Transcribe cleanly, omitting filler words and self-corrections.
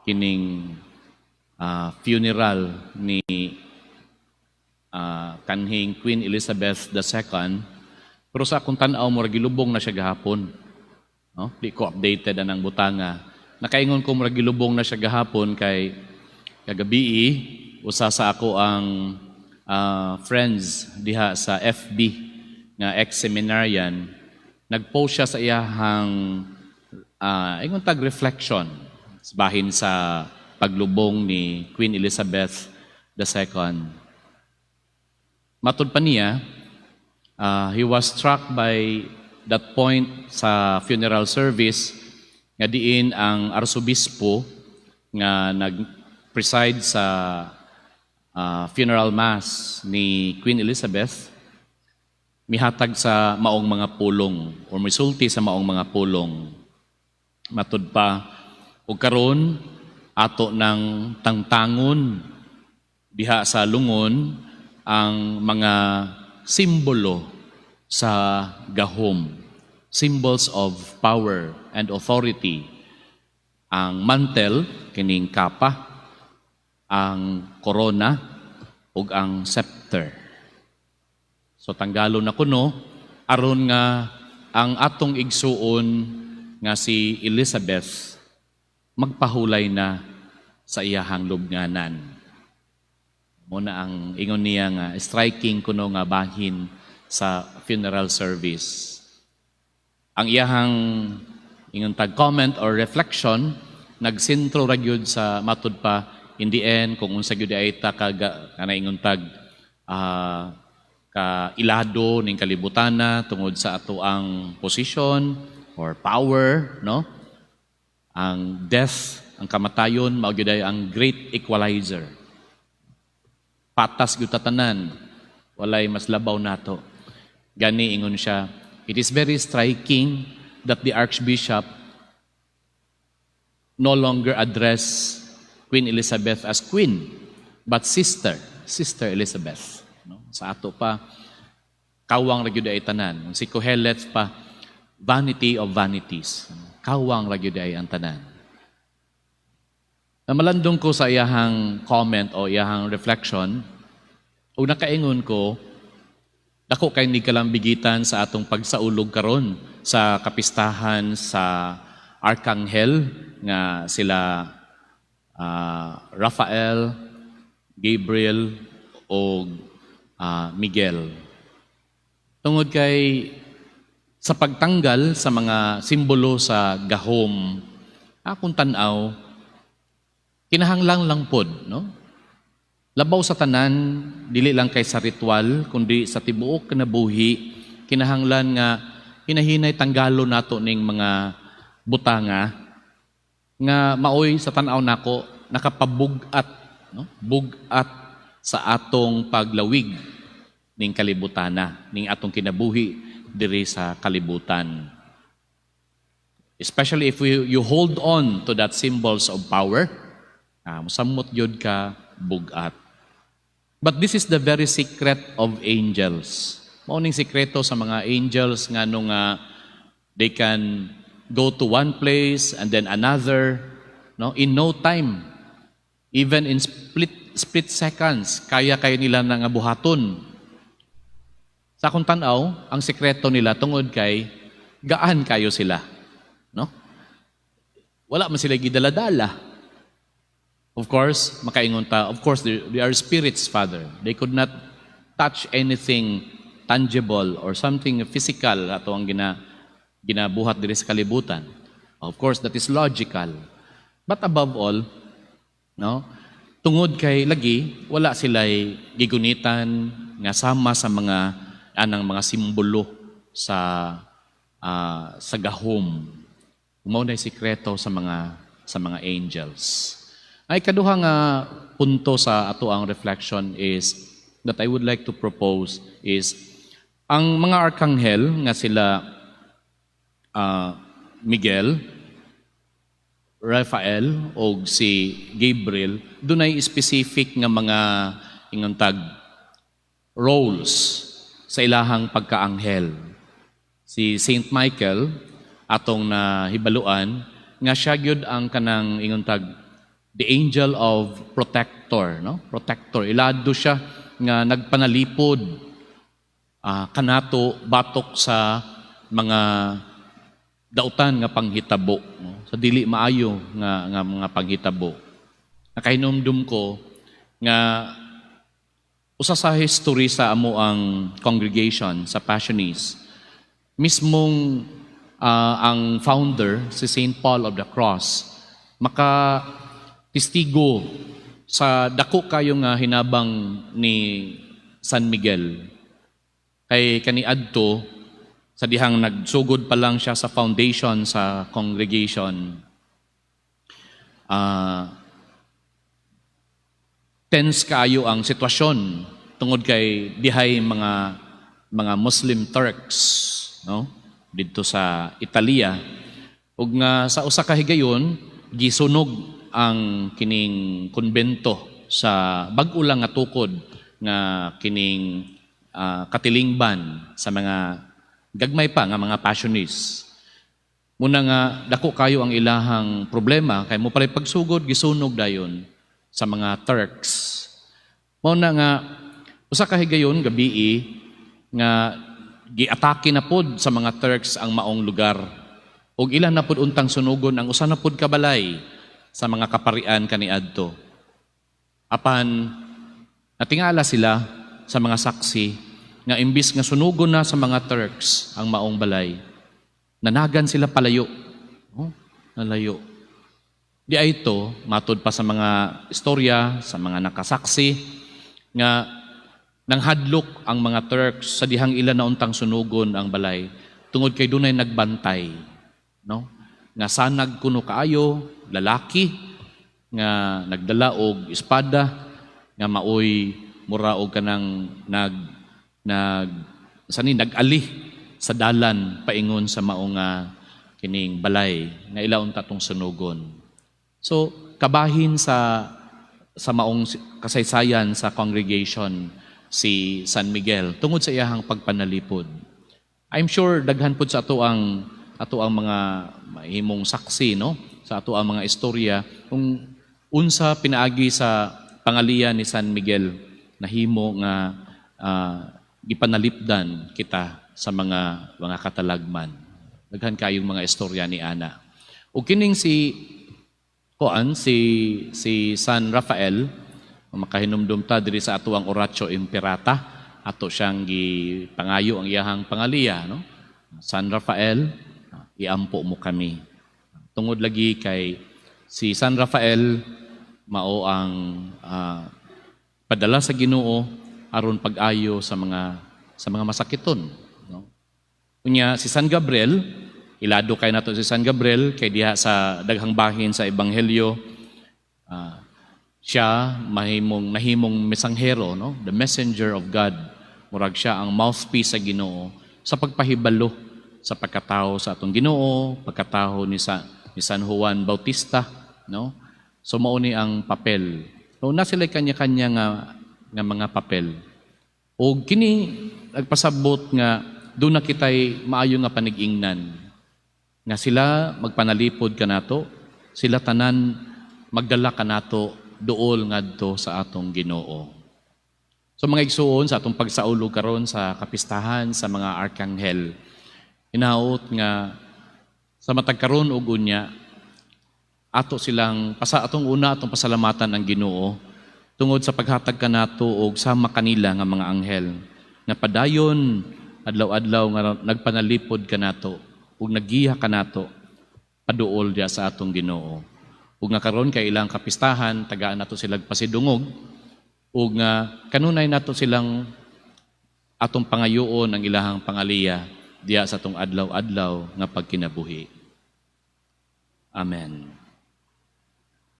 kining funeral ni kanhing Queen Elizabeth II, pero sa akong tan-aw, murag gilubong na siya gahapon. No? Di ko updated anang butanga. Nakaingon ko murag gilubong na siya gahapon kay kagabii usa sa ako ang friends diha sa FB nga ex-seminarian, nag-post siya sa iyahang ingon tag reflection bahin sa paglubong ni Queen Elizabeth II. Matud pa niya, he was struck by that point sa funeral service nga diin ang arsobispo nga nag-preside sa funeral mass ni Queen Elizabeth mihatag sa maong mga pulong or misulti sa maong mga pulong. Matud pa, ug karon ato ng tangtangon diha sa lungon ang mga simbolo sa gahom, symbols of power and authority. Ang mantle, kining kapa, ang korona, ug ang scepter. So tanggalon na kuno aron nga ang atong igsuon nga si Elizabeth magpahulay na sa iyahang lubnganan. Mao na ang ingon niya nga striking kuno nga bahin sa funeral service. Ang iyahang ingon tag comment or reflection nagsentro ra gyud sa matud pa, in the end, kung unsa gyud ay ta kaga kana ingon tag ka ilado ning kalibutana tungod sa ato ang position or power, no? Ang death, ang kamatayon, mao gyud ay ang great equalizer. Patas gyud tanan, walay mas labaw nato. Gani ingon siya, it is very striking that the archbishop no longer address Queen Elizabeth as queen, but sister, Sister Elizabeth. No? Sa ato pa, kawang ra gyud ay tanan. Si Kohelet pa, vanity of vanities. Kawang ra gyud ay ang tanan. Namalandong ko sa iyahang comment o iyahang reflection, ug nakaingon ko, dako kay ni kalambigitan sa atong pagsaulog karon sa kapistahan sa Arkanghel nga sila Rafael, Gabriel o Miguel. Tungod kay sa pagtanggal sa mga simbolo sa gahom, akong tan-aw, kinahanglan lang pod, no? Labaw sa tanan, dili lang kay sa ritual, kundi sa tibuok kinabuhi, kinahanglan nga hinahinay tanggalo nato ning mga butanga nga maoy sa tan-aw nako nakapabug-at, no? Bug-at sa atong paglawig ning kalibutana, ning atong kinabuhi diri sa kalibutan. Especially if you hold on to that symbols of power, musamot yun ka bugat. But this is the very secret of angels. Mao ning sikreto sa mga angels nga nung they can go to one place and then another, no, in no time. Even in split split seconds, kaya kaya nila nga buhaton. Sa akong tan-aw, ang sikreto nila tungod kay gaan kayo sila, no? Wala man sila gidala-dala. Of course, makaingon ta, of course, they are spirits, Father. They could not touch anything tangible or something physical ato ang ginabuhat diri sa kalibutan. Of course, that is logical. But above all, no, tungod kay lagi wala sila'y gigunitan nga sama sa mga anang mga simbolo sa gahom. Mao na sikreto sa mga angels. Ay kaduha nga punto sa ato ang reflection is that I would like to propose is ang mga arkanghel nga sila Miguel, Rafael o si Gabriel, dunay specific nga mga ingon tag roles sa ilahang pagkaanghel. Si Saint Michael atong nahibaluan nga siya gyud ang kanang ingon tag the angel of protector, no? Protector, ilado siya nga nagpanalipod kanato batok sa mga dautan nga panghitabo, no? Sa dili maayo nga nga mga panghitabo. Nakahinumdum ko nga usa sa history sa amo ang congregation sa Passionist, mismong ang founder, si Saint Paul of the Cross, maka testigo sa dako kayo nga hinabang ni San Miguel. Kay kaniadto, sa dihang nagsugod pa lang siya sa foundation sa congregation, tense kaayo ang sitwasyon tungod kay dihay mga mga Muslim Turks, no, didto sa Italia, ug nga sa usa ka higayon gisunog ang kining konbento sa bag-o lang nga tukod nga kining katilingban sa mga gagmay pa nga mga Passionists. Muna nga dako kayo ang ilahang problema kay mo palay pagsugod, gisunog dayon sa mga Turks. Mao na nga usa ka higayon gabii nga giatake na pod sa mga Turks ang maong lugar. Ug ilan na pod untang sunugon ang usa na pod ka balay sa mga kaparian kaniadto. Apan natingala sila sa mga saksi nga imbis nga sunugon na sa mga Turks ang maong balay, nanagan sila palayo. Oh, nalayo. Diay ito, matod pa sa mga istorya, sa mga nakasaksi, nga nanghadlok ang mga Turks sa dihang ila na untang sunugon ang balay tungod kay dunay nagbantay, no, nga sanag kuno kaayo, lalaki nga nagdala og espada, nga maoy mura og kanang nag nag sani nag-ali sa dalan paingon sa mao nga kining balay nga ila unta tong sunugon. So kabahin sa maong kasaysayan sa congregation si San Miguel tungod sa iyahang pagpanalipod. I'm sure daghan pud sa ato ang mga mahimong saksi, no, sa ato ang mga istorya kung unsa pinaagi sa pangaliya ni San Miguel nahimo nga gipanalipdan kita sa mga mga katalagman. Daghan kayong mga istorya ni ana. Ug kining si kuan si si San Rafael, makahinumdum ta diri sa ato ang Oratio Imperata, ato siyang gipangayo ang iyahang pangaliya, no? San Rafael, iampo mo kami. Tungod lagi kay si San Rafael mao ang padala sa Ginoo aron pag-ayo sa mga masakiton, no? Unya si San Gabriel, ilado kay nato si San Gabriel kay diha sa daghang bahin sa ebanghelyo, siya mahimong nahimong mesanghero, no, the messenger of God. Murag siya ang mouthpiece sa Ginoo sa pagpahibalo sa pagkatao sa atong Ginoo, pagkatao ni San Juan Bautista, no? So mao ni ang papel. So na sila kanya-kanya nga nga mga papel. O kini nagpasabot nga doon na kitay maayo nga panig-ingnan nga sila magpanalipod kanato, sila tanan magdala kanato duol ngadto sa atong Ginoo. So mga igsuon, sa atong pagsaulog karon sa kapistahan sa mga arkanghel, hinaot nga sa matag karon ug unya ato silang pasa atong una atong pasalamatan ang Ginoo tungod sa paghatag kanato og sama kanila nga mga anghel nga padayon adlaw-adlaw nga nagpanalipod kanato ug naggiya kanato paduol diya sa atong Ginoo. Ug nga karon kay ilang kapistahan, tagaan nato silang pasidungog ug nga kanunay nato silang atong pangayoon ang ilahang pangaliya diya sa atong adlaw-adlaw nga pagkinabuhi. Amen.